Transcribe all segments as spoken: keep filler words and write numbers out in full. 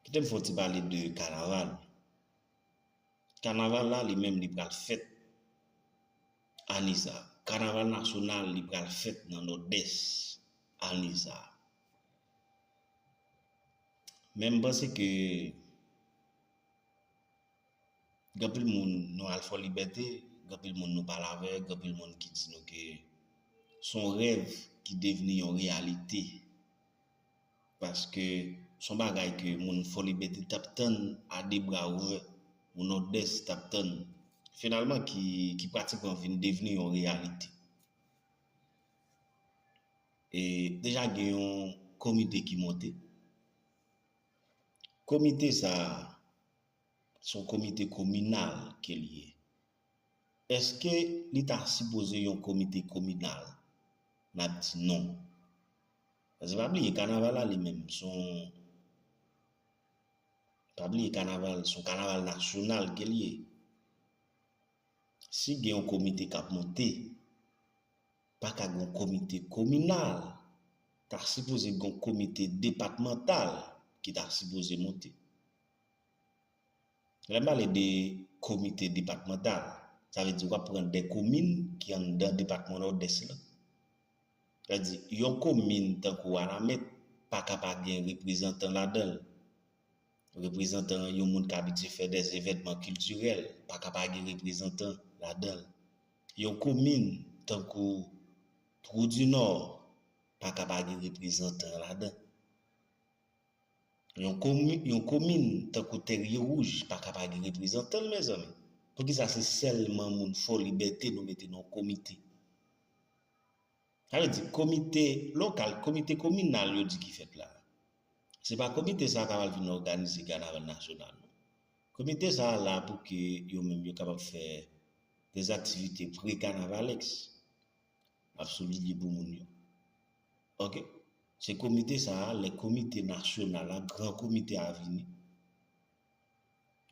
Kite m fè yon ti pale de kanaval. Kanaval la, li menm, li pral fèt ane sa. Kanaval nasyonal, li pral fèt nan Nòdès ane sa. Men m panse ke gen anpil moun, nou al Fò Libète, gen anpil moun nou pale avè, gen anpil moun ki di nou ke se yon rèv ki devni yon reyalite. Paske se yon bagay ke moun Fò Libète t ap tann a de bra ouvè, moun Nòdès t ap tann, finalman ki, ki pratikman vin devni yon reyalite. E deja gen yon komite ki monte. Komite sa a, se yon komite kominal ke l ye. Èske li ta sipoze yon komite kominal? N ap di non. Paske pa bliye, kanaval la li menm, se yon, pa bliye kanaval, se yon kanaval nasyonal ke l ye. Si gen yon komite k ap monte, pa ka gen yon komite kominal, ta sipoze gen yon komite depatmantal ki ta sipoze monte. Lè m pale de komite depatmantal, sa vle di w ap pran de komin ki anndan depatman Nòdès la. Sa vle di, yon komin tankou Wanament pa ka pa gen reprezantan ladan l. Reprezantan yon moun k abitye fè de evènman kiltirèl pa ka pa gen reprezantan ladan l. Yon komin tankou Twou di Nò pa ka pa gen reprezantan ladan l. Yon komi-, yon komin tankou Tèrye Wouj pa ka pa gen reprezantan l, mezanmi. Poukisa se sèlman moun Fò Libète nou mete nan yon komite? Sa vle di, komite lokal, komite kominal yo di ki fèt la. Se pa komite sa a k ap al vin òganize kanaval nasyonal, non. Komite sa a la pou ke yo menm yo kapab fè de aktivite pre-kanavalès. M ap souliye pou moun yo. Oke? Se komite sa a, lè komite nasyonal la, gran komite a vini.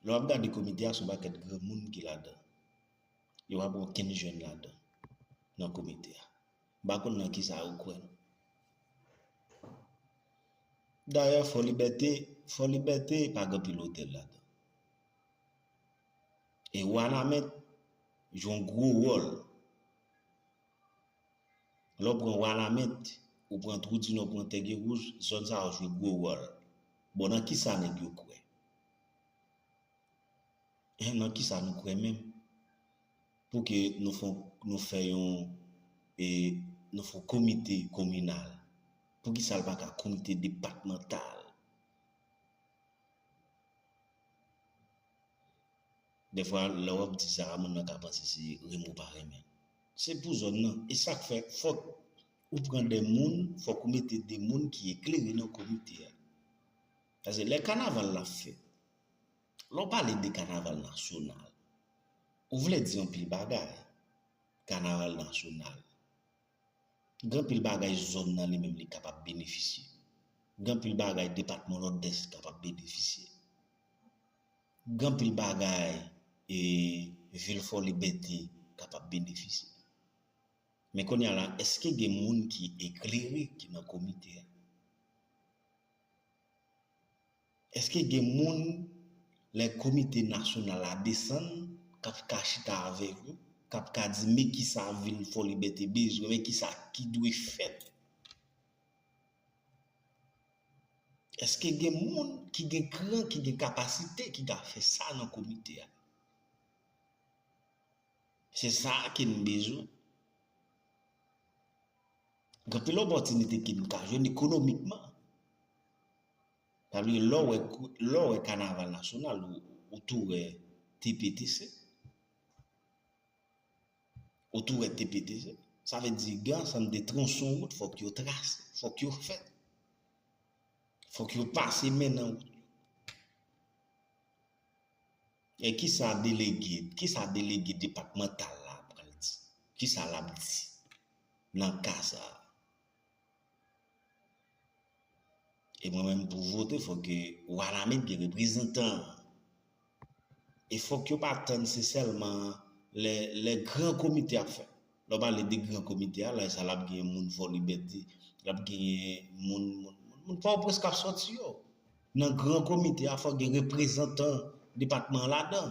Lè w ap gade komite a, se yon pakèt granmoun ki ladan. Yo pa pran okenn jèn ladan, nan komite a. M pa konn nan kisa yo kwè, non. Dayè, Fò Libète, Fò Libète pa gen anpil otèl ladan. E Wanament jwe yon gwo wòl. Lè w pran Wanament, ou pran Twou di Nò, ou pran Tèrye Wouj, zòn sa yo jwe gwo wòl. Bon, nan kisa nèg yo kwè? Hen, nan kisa nou kwè menm? Pou ke nou fè, nou fè yon, e, nou fè yon komite kominal. Poukisa l pa ka komite depatmantal? Dèfwa, lè w ap di sa, moun nan ka panse se renmen ou pa renmen. Se pou zòn nan. E sa k fè, fòk ou pran de moun, fòk ou mete de moun ki eklere nan komite a. Paske lè kanaval la fèt, lè w pale de kanaval nasyonal, ou vle di anpil bagay. Kanaval nasyonal. Gen anpil bagay zòn nan li menm li kapab benefisye. Gen anpil bagay depatman Nòdès kapab benefisye. Gen anpil bagay, e, vil Fò Libète kapab benefisye. Men kounye a la, èske gen moun ki eklere ki nan komite a? Èske gen moun, lè komite nasyonal la desann, k ap ka chita avèk ou, k ap ka di, men kisa vil Fò Libète bezwen, men kisa ki dwe fèt? Èske gen moun ki gen kran, ki gen kapasite, ki ka fè sa nan komite a? Se sa ke n bezwen. Gen anpil opòtinite ke n ka jwenn ekonomikman. Sa vle di, lè w wè, lè w wè kanaval nasyonal, ou, ou tou wè T P T C. Ou tou wè T P T C. Sa vle di, gen ansanm de tronson wout, fòk yo trase, fòk yo fèt. Fòk yo pase men nan wout yo. E kisa delege, kisa delege depatmantal la pral di? Kisa l ap di nan ka sa a? E mwen menm pou vote, fòk Wanament gen reprezantan. E fòk yo pa tann se sèlman lè, lè gran komite ap fèt. Lè w pale de gran komite a, la sa l ap gen moun Fò Libète, l ap gen moun, moun, moun, moun Pòtoprens k ap sòti yo. Nan gran komite a, fòk gen reprezantan depatman an ladan.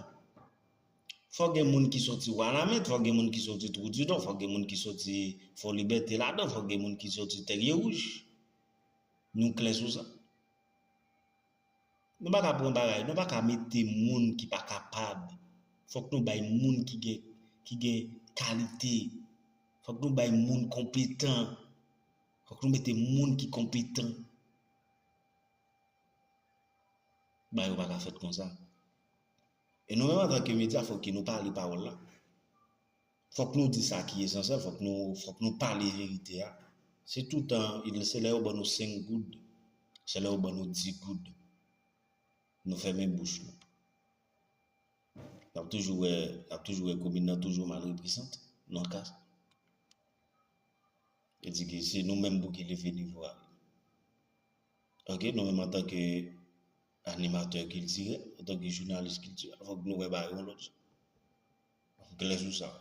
Fòk gen moun ki soti Wanament, fòk gen moun ki soti Twou Didon, fòk gen moun ki soti Fòlibète ladan, fòk gen moun ki soti Tèrye Wouj. Nou klè sou sa. Nou pa ka pran bagay, nou pa ka mete moun ki pa kapab. Fòk nou bay moun ki gen, ki gen kalite. Fòk nou bay moun konpetan. Fòk nou mete moun ki konpetan. Bagay yo pa ka fèt konsa. E nou menm antanke medya, fòk ke nou pale pawòl la. Fòk nou di sa ki esansyèl, fòk nou, fòk nou pale verite a. Se toutan, se lè yo ban nou senk goud, se lè yo ban nou dis goud, nou fèmen bouch nou. N ap toujou wè, n ap toujou wè komin nan toujou mal reprezante nan ka sa. E di ke se nou menm pou ki leve nivo a. Ok, nou menm antanke animatè kiltirèl, antanke jounalis kiltirèl, fòk nou wè bagay yon lòt jan. Klè sou sa.